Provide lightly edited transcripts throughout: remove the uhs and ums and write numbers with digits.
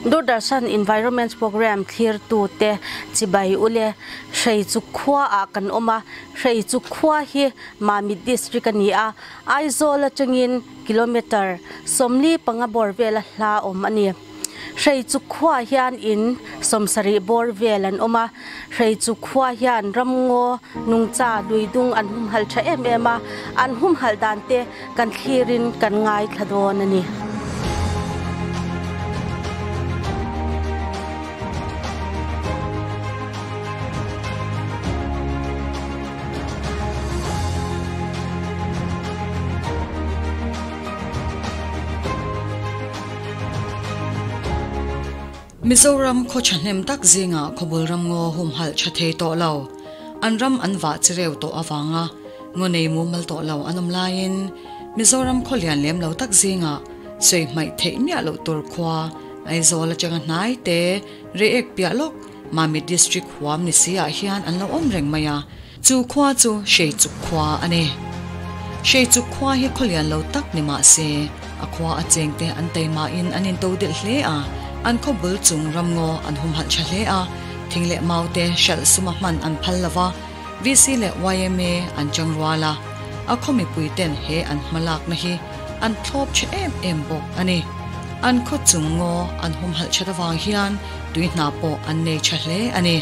Doordarshan Environment Programme thlirtute chibai ule Hreichuk khuaah kan awm a, Hreichuk khua hi Mamit District a ni a, Aizawl atangin kilometre 45 bawr vela hla awm a ni. Hreichuk khuaah hian in 70 bawr vel an awm a, Hreichuk khua hian ramngaw nungcha luidung an humhalh tha em em a, an humhalh dan te kan thlirin kan ngaithla dawn a ni. Mizoram khaw thahnem tak zingah khawbul ramngaw humhalh tha thei tawh lo, an ram an vah chi reu tawh avanga ngaw nei mumal tawh lo an awm laiin Mizoram khaw lian lem lo tak zingah sawi hmaih theih miah loh tur khua Aizawl atanga hnai te Reiek piah lawk Mamit District huam ni si ah hian an lo awm reng mai a, chu khua chu Hreichuk khua a ni. Hreichuk khua hi khaw lian lo tak ni mah se, a khua a cheng te an teimahin an into delh hle a, an khaw bul chung ramngaw an humhalh tha hle a, thing leh mau te hralh suma hman an phal lo va, VC leh yma an chang rual a, a khaw mipui ten he an hmalakna hi an thlawp tha em em bawk a ni. An khaw chung ngaw an humhalh that avang hian tui hna pawh an nei tha hle a ni.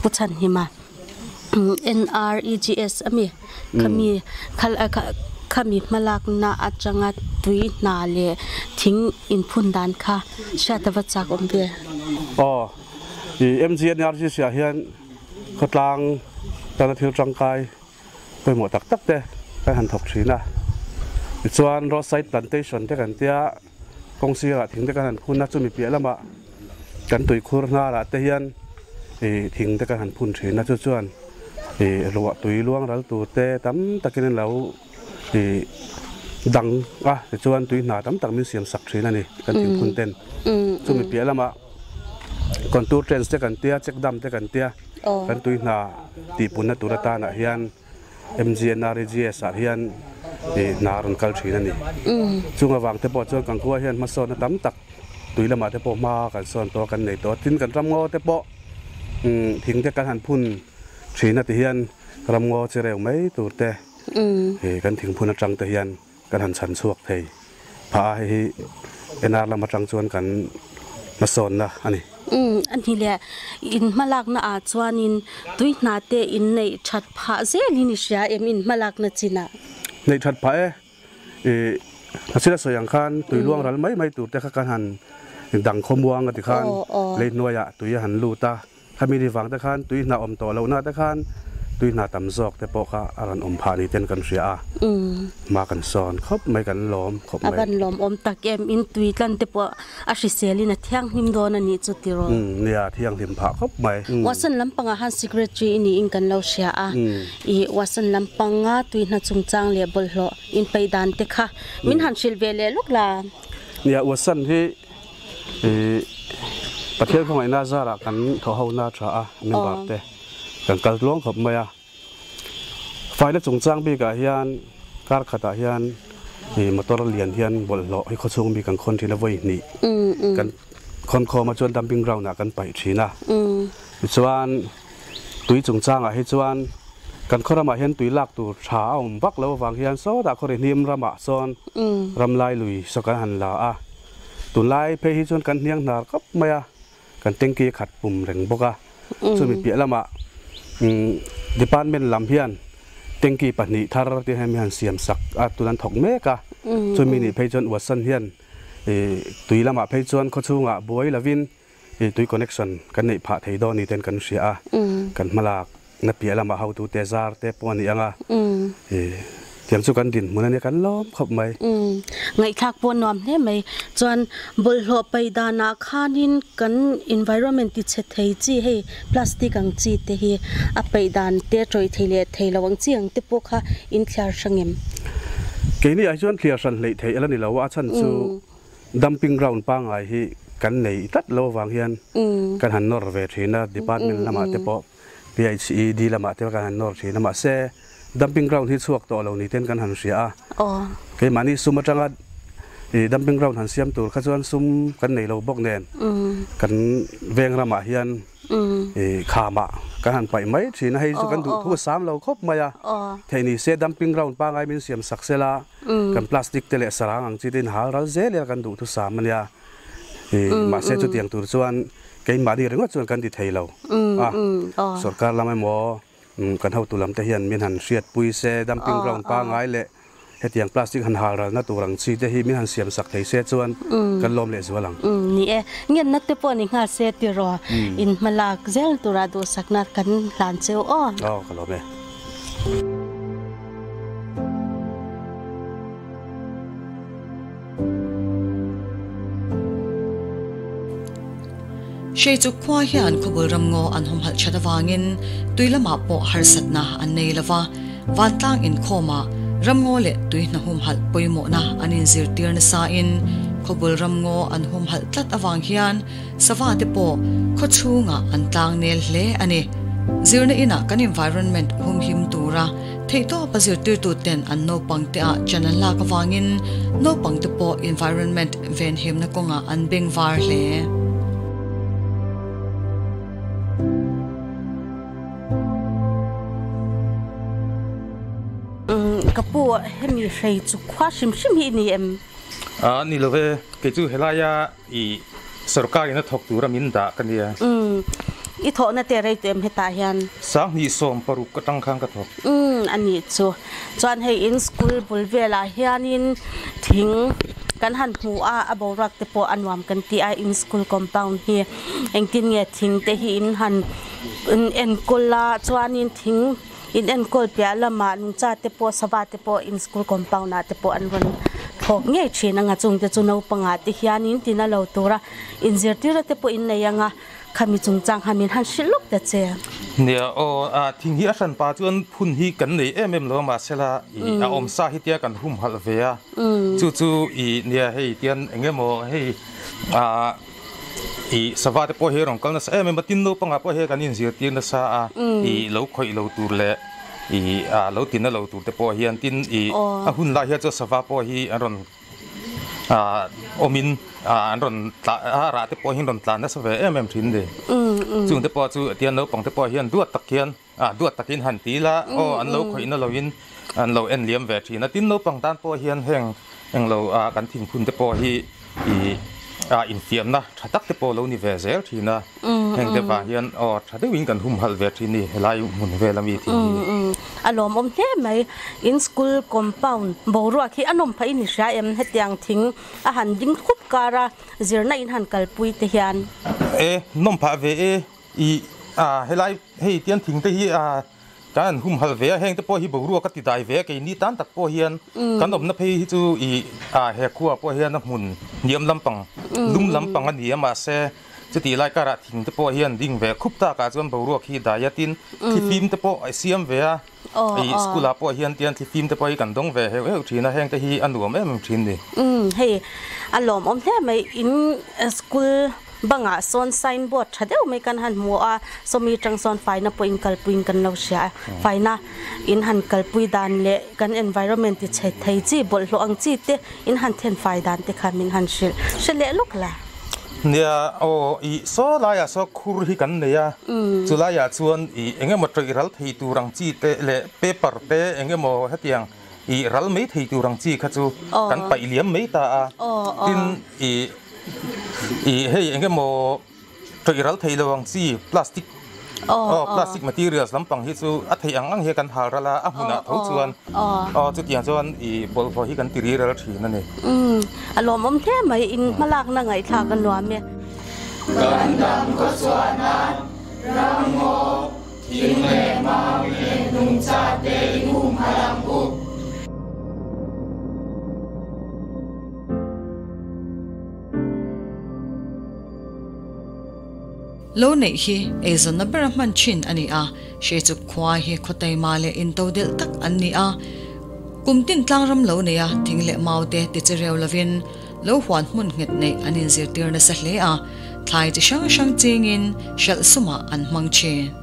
Pu Chhanhima, NREGS a mi khami khami hmalakna atanga tui hna leh thing inphun dan kha hriat ava chak awm ve. Aw, i MGNRGC ah hian khawtlang tana thil tangkai pawimawh tak tak te kan han thawk thin a. Tichuan roadside plantation te kan tia kawng sirah thing te kan han phun a, chumi piah lamah kan tuikhur hnarah te hian ih thing te kan han phun thin a, chu chuan ih ruah tui luang ral tur te tam takin an lo ih dang a, tichuan tui hna tam tak min siam sak thin a ni kan thing phun ten. Chumi piah lamah contour trench te kan tia, check dam te kan tia, kan tui hna tihpunna tur atanah hian MGNREGS ah hian ih hna a rawn kal thin a ni. Chung avang te pawh chuan kan khua hian hmasawnna tam tak tui lamah te pawh hma kan sawn tawh a, kan nei tawh a. Tin, kan ramngaw te pawh thing te kan han phun thin a ti hian ramngaw chi reu mai tur te ih kan thingphun atang te hian kan han chhan chhuak thei phah a, hei hi NR lam atang chuan kan hmasawnna a ni. Umm, a ni le, in hmalakna ah chuanin tui hna te in neih that phah zelin i hria em in hmalakna chinah? Neih that phah e, i hnasila sawi ang khan tui luang ral mai mai tur te kha kan han dang khawmuang a ti khan lei hnuaiah tui a han lut a, Khami ni vang te khan tui hna awm tawh lohna te khan tui hna tam zawk te pawh kha a rawn awm phah ni ten kan hria a, hma kan sawn khawp mai, kan lawm khawp mai. A van lawm awm tak em, in tui tlan te pawh a hrisel in a thianghlim dawn a nih chu tiraw? Nia, thianghlim phah khawp mai. Watson lampangah han secretary i niin kan lo hria a, i Watson lampanga tui hna chungchang leh bawlhhlawh inpeih dan te kha min han hrilh ve leh lawk la. Nia, Watson hi Ih Pathian khawngaihna zarah kan thawhhona tha a, member te kan kal tluang khawp mai a. Faina chungchang bikah hian kar khatah hian ih motor lian hian bawlhhlawh hi khawchhung mi kan khawn thin a vawi hnih kan khawn khawm a chuan dumping ground ah kan paih thin a. Tichuan tui chungchangah hi chuan kan khaw ramah hian tui lak tur tha a awm vak lo avang hian sawtah khaw ri hnim ramah sawn ramlai lui saw kan han la a. Tunlai phei hi chuan kan hniang hnar khawp mai a, kan tanky a khat pum reng bawk a. Chumi piah lamah department lam hian tanky pahnih thar te hian mi han siam sak a, tun an thawk mek a. Chumi nih phei chuan Watson hian tui lamah phei chuan khawchhungah buai lovin tui connection kan neih phah thei dawn ni ten kan hria a, kan hmalak na piah lamah hotute zar te pawh a ni ang a, tiang chu kan dinhmun a nia kan lawm khawp mai. Ngaihthlak pawh nuam hle mai. Chuan bawlhhlawh paih danah khanin kan environment ti chhe thei chi hei plastic ang chi te hi a paih dan te tawih thei leh thei lo ang chi ang te pawh kha in thliar hrang em? Keini ah hi chuan thliar hran hleih theih a la ni lo a, a chhan chu Dumping ground pangngai hi kan nei tlat lo avang hian kan han nawr ve thin a, department lamah te pawh PHED lamah te kan han nawr thin a, mahse Dumping ground hi chhuak tawh lo ni ten kan han hria a. Keimahni sum atanga i dumping ground han siam tur kha chuan sum kan nei lo bawk nen kan veng ramah hian i khamah kan han paih mai thin a, hei chu kan duh thu a sam lo khawp mai a. Theih ni se dumping ground pangai min siam sak sela kan plastic te leh sarang ang chi te in hal ral zel ila kan duh thu sam a nia. I mahse chutiang tur chuan keimahni ringawt chuan kan ti thei lo a, sorkar lam emaw Kan hotu lam te hian min han hriatpui se, dumping ground pangai leh hetiang plastic han hal ralna tur ang chi te hi min han siam sak thei se chuan kan lawm leh zual ang. Ni e, ngenna te pawh ni nghal se tiraw, in hmalak zel tura duhsakna kan hlan cheu aw. Aw, ka lawm e. Hreichuk khua hian khawbul ramngaw an humhalh that avangin tui lamah pawh harsatna an nei lova, vantlang inkhawmah ramngaw leh tui hna humhalh pawimawhna an inzirtir nasain khawbul ramngaw an humhalh tlat avang hian Sava te pawh khaw chhungah an tlang nel hle a ni. Zirna inah kan environment humhim tura theihtawpa zirtirtu ten an naupang te ah chan an lak avangin naupang te pawh environment venhimna kawngah an beng var hle. Ka pu, hemi hrei chu khua hrim hrim hi i ni em? A ni lo ve, kei chu helaia I sorkar in a thawk tura min dah ka nia. Umm, i thawhna te rei tu em hetah hian? 2016 atang khan ka thawk. Umm, a nih chu. Chuan hei in school bul velah hianin thing kan han hmu a, a boruak te pawh a nuam kan ti a, in school compound hi engtin nge thing te hi in han enkawl a, chuanin thing In enkawl piah lamah nungcha te pawh sava te pawh in school compound ah te pawh an rawn thlawk ngei thin anga chungte chu naupangah te hianin tina lo tura inzirtirna te pawh in nei anga khami chungchang kha min han hrilh lawk ta che. Nia aw, a thing hi a hran pa chuan phun hi kan nei em em lo a mahsela i a awm sa hi tia kan humhalh ve a chu chu i nia hei tian eng emaw hei a I sava te pawh hi rawn kal nasa em em a, tin naupangah pawh hian kan inzirtir nasa a, i lo khawih lo tur leh i a lo tina lo tur te pawh hian tin i a hun lai hian chuan sava pawh hi an rawn ah awmin ah an rawn tla a rah te pawh hi an rawn tlan nasa ve em em thin a ni. Chung te pawh chu tian naupang te pawh hian duat tak hian ah duat takin han ti ila aw an lo khawih na loin an lo en liam ve thin a, tin naupang tan pawh hian heng englo ah kan thingphun te pawh hi ih ah infiamna tha tak te pawh lo ni ve zel thin a, heng te vang hian aw tha deuhin kan humhalh ve thin a ni helai hmun vel ami thing hi. A lawmawm hle mai, in school compound boruak hi a nawm phah in i hria em hetiang thing a han ding khup kar a zirna in han kalpui te hian. E nawm phah ve e. I a helai hei tian thing te hi a kan an humhalh ve a, heng te pawh hi boruak a ti dai ve a, keini tan tak pawh hian kan awmna phei hi chu i a he khua pawh hian a hmun hniam lampang lum lampang a ni a, mahse chutih lai karah thing te pawh hian ding ve khup takah chuan boruak hi dai a, tin thlifim te pawh a siam ve a, i school ah pawh hian tian thlifim te pawh hi kan dawng ve heuh heuh thin a, heng te hi a nuam em em thin a ni. Hei a lawmawm hle mai, in school Bangah sawn sign board tha deuh mai kan han hmu a, sawmi tang sawn faina pawh in kalpuiin kan lo hria a, faina in han kalpui dan leh kan environment ti chhe thei chi bawlhhlawh ang chi te in han then fai dan te kha min han hrilh hre leh lawk la. Nia aw ih saw laiah saw khur hi kan nei a, chu laiah chuan ih eng emaw ṭawih ral thei tur ang chi te leh paper te eng emaw hetiang ih ral mai thei tur ang chi kha chu kan paih liam mai ta a, tin ih Ih hei eng emaw ṭawih ral thei lo ang chi plastic aw plastic materials lampang hi chu a theih ang ang hian kan hal ral a, a hmunah tho chuan aw chutiang chuan ih bawlhhlawh hi kan ti ri ral ṭhin a ni. Umm a lawmawm hle mai, in hmalakna ngaihthlak a nuam e. Kan dam khaw chhuahna ramngaw thing leh mau leh nungcha te i humhalh ang u. Lo neih hi eizawnna bera hman thin a ni a, Hreichuk khua hi khaw taima leh intodelh tak an ni a. Kum tin tlangram lo neia thing leh mau te tiche reu lovin lo huan hmun nghet neih an inzirtir nasa hle a, thlai chi hrang hrang chingin hralh sumah an hmang thin.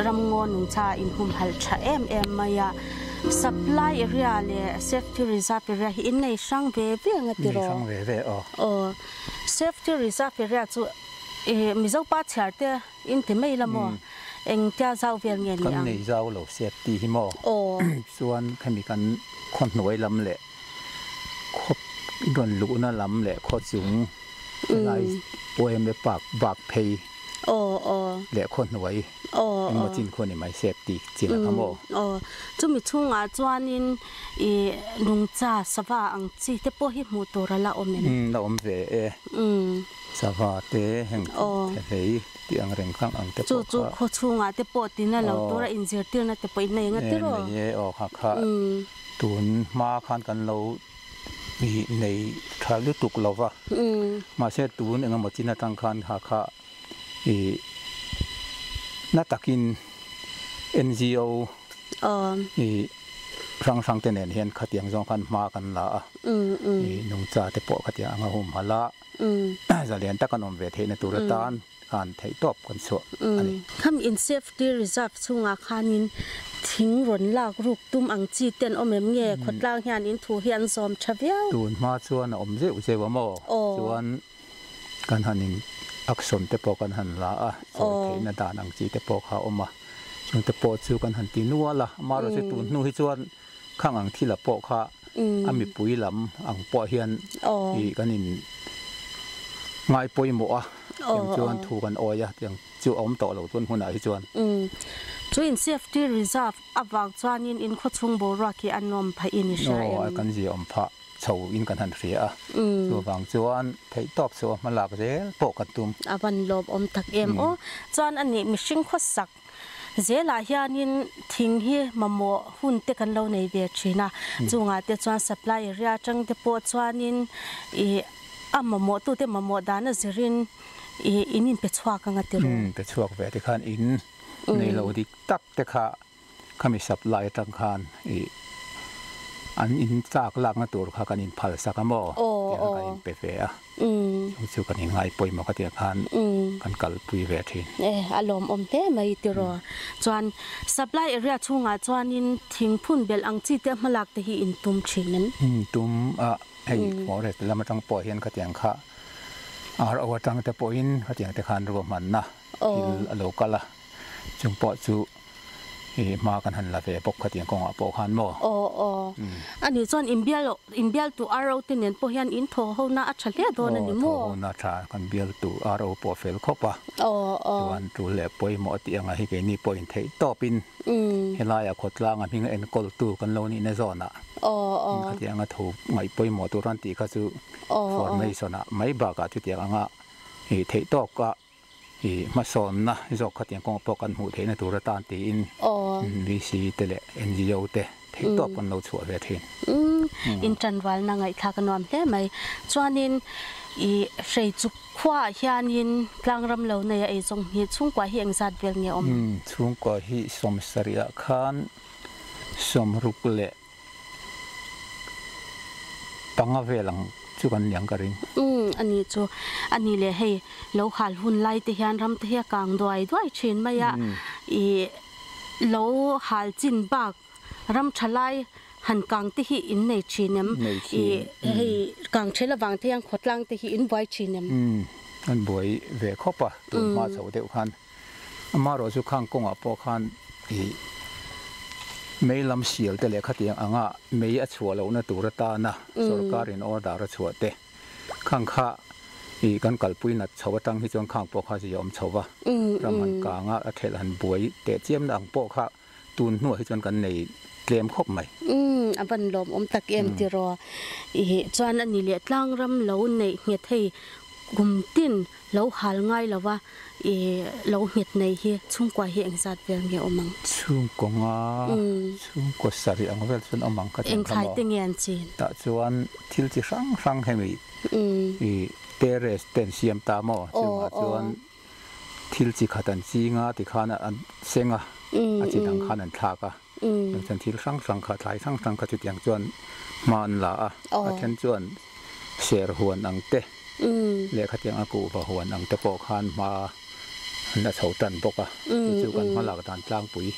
Ramngaw nungcha inhumhalh tha em em mai a, supply area leh safety reserve area hi in nei hrang ve ve ang a tiraw? Nei hrang ve ve aw. Aw, safety reserve area chu ih Mizo pa chhiar te in ti mai la maw? Engtia zau vel nge ni ang? Kan nei zau lo safety hi maw? Aw. Chuan khami kan khaw hnuai lam leh khaw rawn luhna lam leh khaw chung helai OMA park bak phei leh khaw hnuai engmaw chin khu a ni mai safety chin a kha maw? Aw, chumi chhungah chuanin ih nungcha sava ang chi te pawh hi hmuh tur a la awm em? La awm ve e. Sava te heng thehlei tih ang reng khang ang te pawh kha. Chu chu khaw chhungah te pawh tina lo tura inzirtirna te pawh in nei nga tiraw? Nei e aw kha kha. Tun hma khan kan lo nei tha lutuk lo va, mahse tun engemaw chin atang khan kha kha ih na takin NGO ih hrang hrang te nen hian khatiang zawng khan hma kan la a, ih nungcha te pawh khatiang anga humhalh a, zalian tak an awm ve theihna tur atan. khan theih tawp kan chhuah a ni. Kham in safety reserve chhungah khanin thing rawn lak ruk tum ang chi te an awm em nge? Khawtlang hian in thu hi an zawm tha viau. Tun hma chuan a awm zeuh zeuh a maw? Chuan kan han in action te pawh kan han la a, sawi theihna dan ang chi te pawh kha a awm a, chung te pawh chu kan han ti nual a, amaherawhchu tun hnu hi chuan khang ang thila pawh kha a mipui lam ang pawh hian ih kan in ngai pawimawh a, tiang chuan thu kan awi a, tiang chu a awm tawh lo chuan hmunah hi chuan. Chu in safety reserve avang chuanin in khawchhung boruak hi a nawm phah in i hria em? Aw, kan zia awm phah chho in kan han hria a, chuvang chuan theihtawp chu a hmalak zel pawh kan tum. A van lawmawm tak em aw. Chuan anih mihring khawsak Zelah hianin thing hi mamawh hun te kan lo nei ve thin a, chungah te chuan supply area atang te pawh chuanin ih a mamawh tute mamawh dana zirin ih in inpe chhuak anga ti rawh. Pe chhuak ve te khan in nei lo dik tak te kha khami supply atang khan ih an in chak lakna tur kha kan in phal sak a maw tiang khan kan in pe ve a. Chu chu kan inngai pawimawh ka tih khan kan kalpui ve thin. E, a lawmawm hle mai tiraw. Chuan supply area chhungah chuanin thingphun belh ang chi te hmalak te hi in tum thin em? Tum a, hei forest lam atang pawh hian khatiang kha RO atang te pawhin khatiang te khan ruahmanna thil a lo kal a, chung pawh chu I hma kan han la ve bawk khatiang kawngah pawh khan maw? Aw aw. Ani chuan inbial inbialtu RO te nen pawh hian in thaw ho na a tha hle dawn a ni maw? Aw thaw ho na tha kan bialtu RO pawh a fel khawp a. Aw aw. Chuan tul leh pawimawh a tih anga hi keini pawh in theih tawpin helaiah khawtlanga hming a enkawltu kan lo nihna zawnah Aw aw. Khatianga tho ngaih pawimawh tur an tih kha chu formation ah mai bakah chutiang anga i theih tawka I hmasawnna zawk khatiang kawng pawh kan hmuh theihna tur atan tiin VC te leh NGO te theihtawp kan lo chhuah ve thin. In tanrualna ngaihthlak a nuam hle mai. Chuanin i Hreichuk khuaah hianin tlangram lo nei a eizawng hi chhungkua hi engzat vel nge awm? Chhungkua hi 70 ah khan 60 leh Panga vel ang chu kan ni ang ka ring. Umm a nih chu. A nih leh hei lo hal hun lai te hian ram te hi a kang duai duai thin mai a, ih lo hal chin bak ram tha lai han kang te hi in nei thin em? Nei thin. Ih hei kang thel avang te hian khawtlang te hi in buai thin em? Umm an buai ve khawp a, tun hma chho deuh khan. Amaherawh chu khang kawngah pawh khan ih mei lam sial te leh khatiang anga mei a chhuah lohna tur atana sorkarin order a chhuah te khang kha ih kan kalpui nat chho atang hi chuan khang pawh kha zia awm chho va, ram han kanga a thelh han buai teh chiamna ang pawh kha tun hnuah hi chuan kan nei tlem khawp mai. Umm a van lawmawm tak em tiraw ih chuan a ni leh tlang ram lo neih nghet hei kum tin lo hal ngai lo va ih lo nghet nei hi chhungkua hi engzat vel nge awm ang? Chhungkaw nga chhungkaw sarih ang vel chuan awm ang ka ti ang kha maw? Engthlai te nge an chin? Tah chuan thil chi hrang hrang hemi ih terrace te an siam ta maw chungah chuan Thil chi khat an ching a tikhan an seng a, a chi dang khan an thlak a. Chuan thil hrang hrang kha, thlai hrang hrang kha chutiang chuan hma an la a. A then chuan ser huan ang te leh khatiang a kuhva huan ang te pawh khan hma an la chho tan bawk a, chu chu kan hmalak dan tlangpui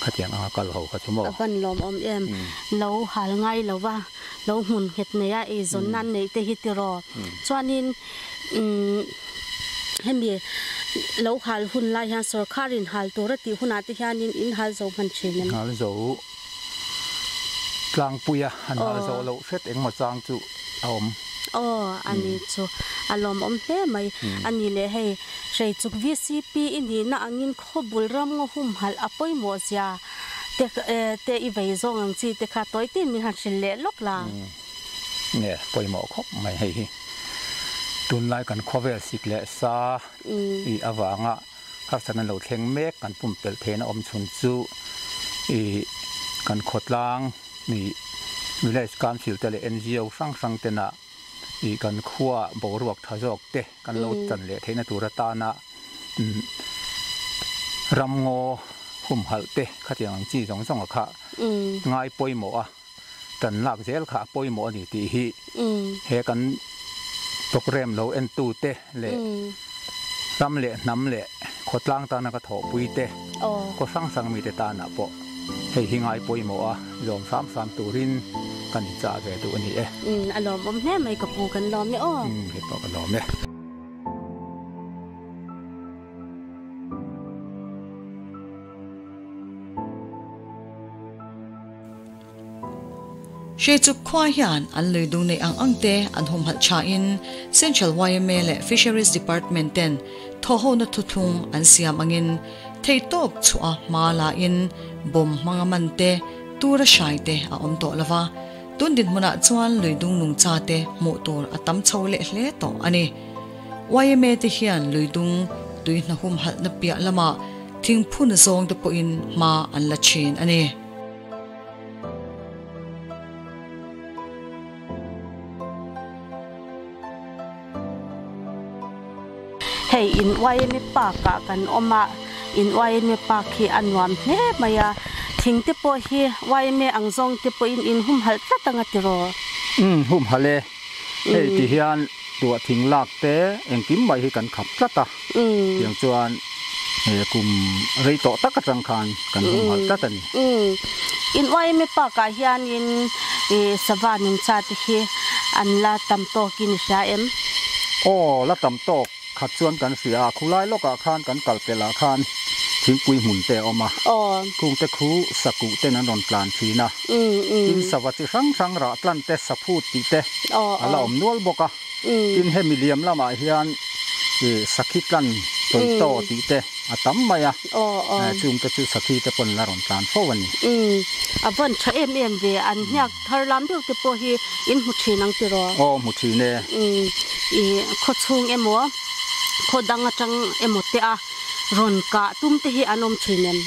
khatiang anga kal ho kha chu maw. A van lawmawm em, lo hal ngai lo va, lo hmun nghet nei a eizawn nan neih te hi tiraw. Chuanin hemi lo hal hun lai hian sorkharin hal tur a tih hunah te hianin in hal zo hman thin em? Hal zo tlangpui a, han hal zo loh hret engmaw chang chu a awm. Aw, a ni chu a lawmawm hle mai. A ni leh hei, Hreichuk VCP i nihna angin khawbul ram ngaw humhalh a pawimawh zia te te i vei zawng ang chi te kha tawi tin min han hrilh leh lawk la. Nge pawimawh khawp mai hei hi. Tunlai kan khawvel sik leh sa i avanga harsatna lo thleng mek kan pumpelh theihna awm chhun chu i kan khawtlang i Village Council te leh NGO hrang hrang tena i kan khua boruak tha zawk te kan lo chan leh theihna tur atana ramngaw humhalh te khatiang ang chi zawng zawng a kha ngai pawimawh a, tan lak zel kha a pawimawh a ni tih hi he kan programme lo entu te leh ram leh hnam leh khawtlang tana ka thawhpui te khaw hrang hrang mite tanah pawh hei hi ngai pawimawh a zawm hram hram turin kan inchah ve duh a ni e. A lawmawm hle mai ka pu kan lawm e aw. Hei pawh ka lawm e. Hreichuk khua hian an lui dung neih ang ang te an humhalh thain Central yma leh Fisheries Department ten thawhhona thuthlung an siam angin theihtawp chhuah a hma lain bomb hmanga man te tura hrai te a awm tawh lova, tun dinhmunah chuan lui dung nungcha te hmuh tur a tam chho leh hle tawh a ni. Yma te hian lui dung tui hna humhalhna piah lamah thingphun zawng te pawhin hma an la thin a ni. Hei in YMA park ah kan awm a, in YMA park hi a nuam hle mai a, thing te pawh hi YMA ang zawng te pawhin in humhalh tlat ang a tiraw? Umm humhalh e, hei ti hian tuah thing lak te engkim mai hi kan khap tlat a, tiang chuan he kum rei tawh tak atang khan kan humhalh tlat a ni. Umm in YMA park ah hianin sava nungcha te hi an la tam tawkin i hria em? Aw la tam tawk khat chuan kan hria a, khulai lawkah khan kan kal pelh ah khan thingpui hmun te a awm a, khung te khu sakuh ten an rawn tlan thin a, tin sava chi hrang hrang rah tlan te saphut tih te a la awm nual bawk a. Tin hemi liam lamah hian sakhi tlan tawitaw tih te a tam mai a, chung te chu sakhi te pawn la rawn tlan fo a ni. A van tha em em ve, an hniak thar lam deuh te pawh hi in hmu thin ang tiraw? Aw hmu thin e. I khaw chhung emaw khaw dang atang emaw te a rawn kah tum te hi an awm thin em?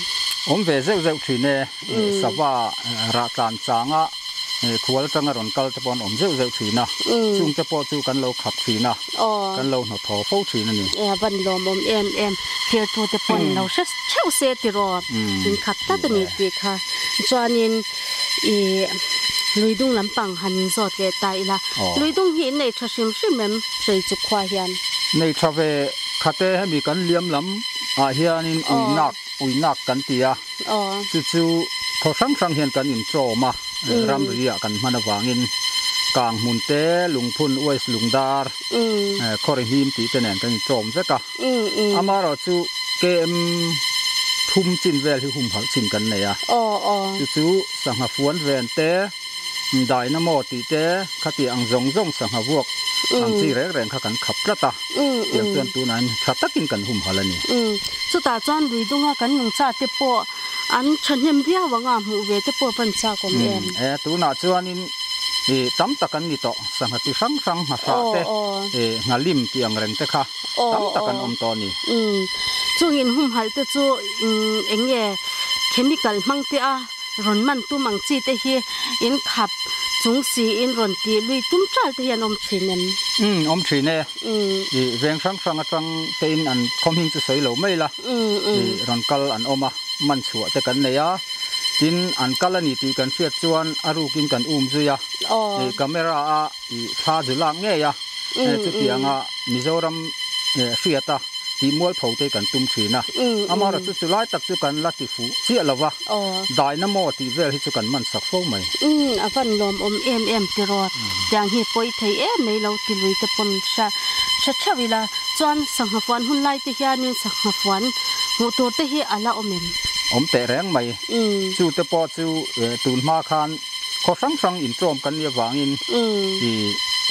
Awm ve zeuh zeuh thin e, sava rah tlan changa Khual atanga rawn kal te pawh an awm zeuh zeuh thin a, chung te pawh chu kan lo khap thin a, kan lo hnawthaw fo thin a ni. E a van lawmawm em em, thirtu te pawh in lo hre theuh se tiraw, in khap tlat a ni tih kha. Chuanin i Luidung lampang han in zawt leh ta ila, Luidung hi in nei tha hrim hrim em Hreichuk khua hian? Nei tha ve khat e, hemi kan liam lam ah hianin uinak, uinak kan ti a. Chu chu khaw hrang hrang hian kan inchawm a, ramri ah kan hman avangin kang hmun te, lungphun, uais lungdar, khawri hnim tih te nen kan inchawm vek a. Amaherawh chu KM thum chin vel hi humhalh chin kan nei a. Chu chu sangha fuan ven te, daina maw tih te, khati ang zawng zawng sangha vuak ang chi reng reng kha kan khap tlat a. Tiang chuan tunah hian tha takin kan humhalh a ni. Chutah chuan Luidunga kan nungcha te pawh an thahnem viau ang a, hmuh ve te pawh van chak awm em? E, tunah chuanin i tam tak an ni tawh, sangha chi hrang hrang, nghahrah te, i nghalim tih ang reng te kha tam tak an awm tawh a ni. Chung inhumhalh te chu eng nge chemical hmang te a rawn man tum ang chi te hi in khap chung siin rawn tih lui tum ṭal te hi an awm ṭhin em? Umm, awm ṭhin e. I veng hrang hrang atang tein an khawmhing chu sawi lo mai la, i rawn kal an awm a, man chhuah te kan nei a, tin an kal a ni tih kan hriat chuan a rukin kan um zui a, i camera a i thla zu lak ngei a, chutianga Mizoram hriat a. Tih mualpho te kan tum thin a, amaherawhchu chu lai tak chu kan la ti fuh chiah lo va, daina maw tih vel hi chu kan man sak fo mai. Umm a van lawmawm em em tiraw, tiang hi pawi thei em mai lo ti lui te pawn hre hre theuh ila, chuan sangha fuan hun lai te hianin sangha fuan hmuh tur te hi a la awm em? Awm teh reng mai, chu te pawh chu tun hma khan khaw hrang hrang inṭawm kan nih avangin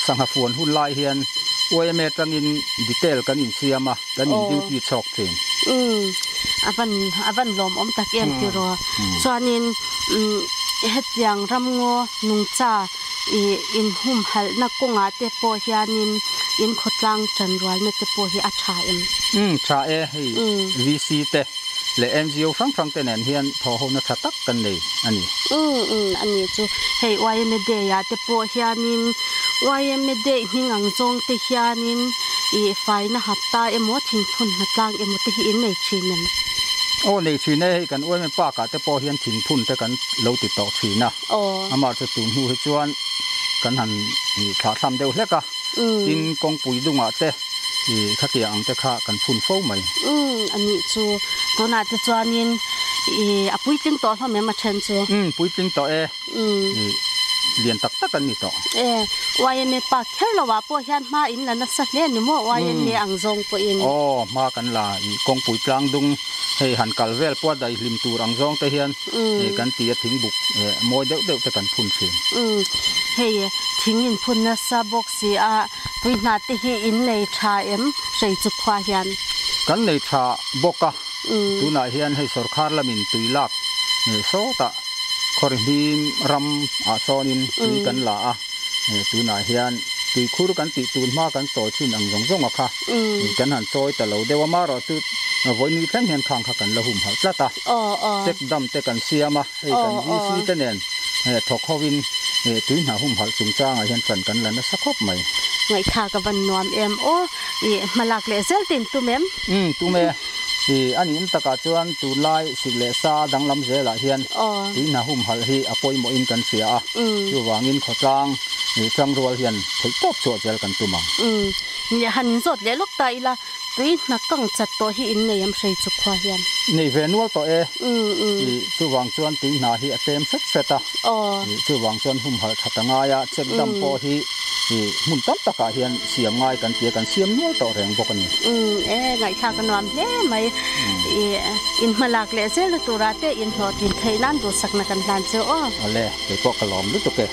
sangha fuan hun lai hian YMA atangin detail kan insiam a, kan in duty chhawk thin. Umm, a van a van lawmawm tak em tiraw. Chuanin hetiang ramngaw nungcha ih inhumhalhna kawngah te pawh hianin in khawtlang ṭanrualna te pawh hi a ṭha em? Umm, ṭha e, hei VC te leh NGO hrang hrang te nen hian thawhhona tha tak kan nei a ni. Umm umm a ni chu hei YMA Day ah te pawh hianin YMA Day hming ang zawng te hianin ih faina hapta emaw thingphun hnatlang emaw te hi in nei thin em? Aw nei thin e, hei kan YMA Park ah te pawh hian thingphun te kan lo ti tawh thin a, amah chu tun hnu hi chuan kan han ih thlahthlam deuh hlek a, tin kawngpui dungah te I khatiang ang te kha kan phun fo mai. Umm a nih chu. Tunah te chuanin i a puitling tawh hlawm em a then chu? Umm puitling tawh e. I lian tak tak an ni tawh. E YMA park kher lo ah pawh hian hma in la nasa hle ni maw YMA ang zawng pawhin? Aw hma kan la i kawngpui tlang dung hei han kal vel pawh a daihlim tur ang zawng te hian kan ti a thingbuk mawi deuh deuh te kan phun thin. Umm hei thing in phun nasa bawk si a. Tui hna te hi in nei tha em hrei chu khua hian? Kan nei tha bawk a, tunah hian hei sorkar lamin tui lak sawtah khawrihlim ram ah sawnin tui kan la a, tunah hian tuikhur kan tih tun hma kan chawi thin ang zawng zawng a kha kan han chawi ta lo deuh a, marawh chu vawiin thleng hian khang kha kan la humhalh tlat a, check dam te kan siam a. Hei kan VC te nen thawk hovin tui hna humhalh chungchangah hian ṭan kan la nasa khawp mai. Ngaihthlak a van nuam em aw, i hmalak leh zel tin tum em? Umm tum e, i a nih takah chuan tunlai sik leh sa danglam zelah hian tui hna humhalh hi a pawimawhin kan hria a, chuvangin khawtlang ṭangrual hian theihtawp chhuah zel kan tum ang. Umm, han inzawt leh lawk ta ila. Tui hna kang chat tawh hi in nei em hrei chu khua hian? Nei ve nual tawh e. Ih, chuvang chuan tui hna hi a tlem hret hret a. Ih, chuvang chuan humhalh that a ngai a, check dam pawh hi ih hmun tam takah hian siam ngai kan ti a, kan siam nual tawh reng bawk a ni. Umm, e, ngaihthlak a nuam hle mai. Ih, in hmalak leh zelna turah te inhlawhtlin theih nan duhsakna kan hlan che aw. Awle, keipawh ka lawm lutuk e.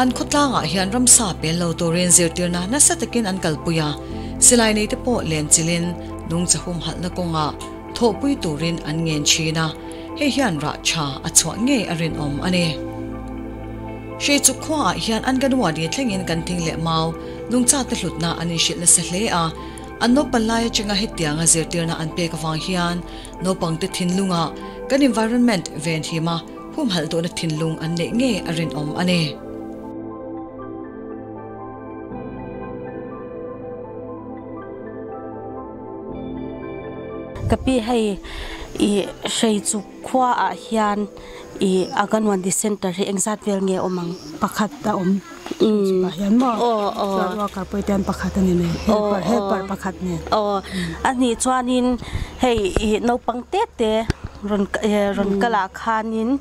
An khawtlangah hian ramsa pel lo turin zirtirna nasa takin an kalpui a, silai neite pawh len chilhin nungcha humhalhna kawngah thawhpui turin an ngen thin a, hei hian rah tha a chhuah ngei a rinawm a ni. Hreichuk khuaah hian an Ganwadi thlengin kan thing leh mau nungchate hlutna an inhrilh nasa hle a, An naupan lai atanga hetianga zirtirna an pek avang hian naupangte thinlungah kan environment venhima humhalh duhna thinlung an neih ngei a rinawm a ni. Ka pi hei i Hreichuk khua ah hian i Aganwadi Centre hi engzat vel nge awm ang? Pakhat a awm. Chutah hian maw chuan worker pawh hian pakhat a ni mai helper helper pakhat nen. Aw a nih chuanin hei ih naupang te te rawn rawn kal ah khanin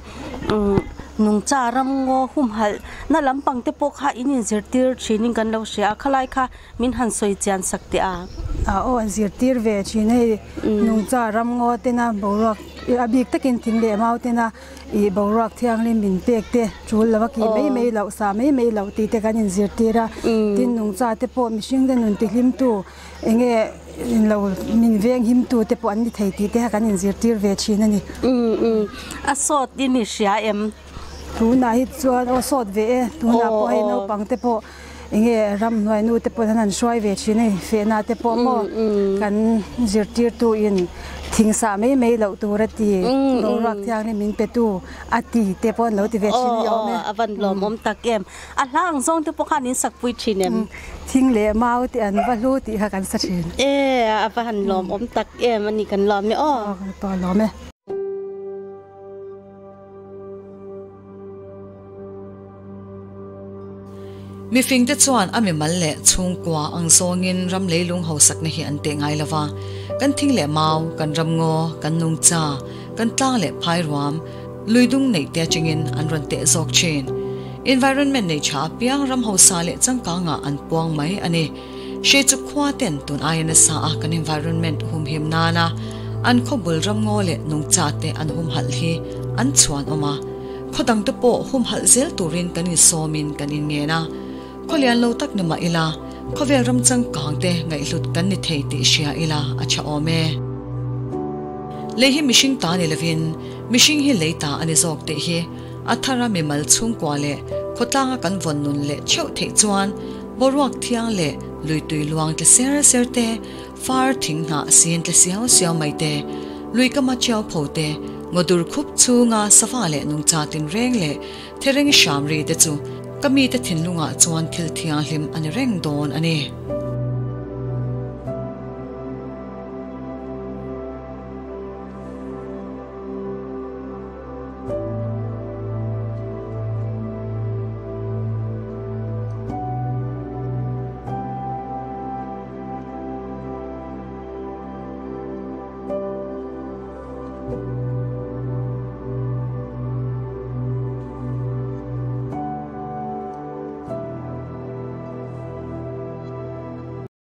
nungcha ramngaw humhalh na lampang te pawh kha in inzirtir thinin kan lo hria a khalai kha Min han sawi chian sak teh a. A aw an zirtir ve thin hei nungcha ramngaw tena boruak a bik takin thing leh mau tena ih boruak thianghlim min pek te tul lo a kih mai mai loh sah mai mai loh tih te kan inzirtir a tin nungcha te pawh mihring te nun tihlim tu enge lo min veng him tu te pawh an ni thei tih te kha kan inzirtir ve thin a ni. A sawt i ni hria em? Tunah hi chuan aw sawt ve e tunah pawh hei naupang te pawh Enge ramhnuai nu te pawh an hruai ve thin a ni, fehna te pawh maw kan zirtirtu in thing sah mai mai loh tur a ti, boruak thianghlim min pe tu a ti te pawh an lo ti ve thin a ni awm e. A van lawmawm tak em, a hla ang zawng te pawh khan in sak pui thin em? Thing leh mau te an va hlu tih kha kan sa thin. E, a va han lawmawm tak em a ni kan lawm e aw. Aw, kan pawh a lawm e. Mifingte chuan a mimal leh chhungkua ang zawngin ram leilung hausakna hi an teh ngai lova, kan thing leh mau, kan ramngaw, kan nungcha, kan tlang leh phai ruam, luidung neih te atangin an rawn teh zawk thin. Environment nei tha apiang ram hausa leh changkangah an puang mai a ni. Hre chu khua ten tun aia nasa a kan environment humhim nana an khawbul ramngaw leh nungcha te an humhalh hi an chhuan awm a. Khaw dang te pawh humhalh zel turin kan insawmin kan inngen a. Khawlian lo tak ni mah ila, khawvel ram changkang te ngaihhlut kan ni thei tih hria ila a tha awm e. Lei hi mihring ta ni lovin, mihring hi lei ta a ni zawk tih hi a thara mimal chhungkua leh khawtlanga kan vawn nun leh theuh theih chuan boruak thiang leh luitui luang tle ser ser te, far thing hnah sin tle siau siau mai te, lui kama chiau pho te, ngawdur khup chhunga sava leh nungcha tinreng leh thereng hram ri te chu ka mite thinlungah chuan thil thianghlim a ni reng dawn a ni.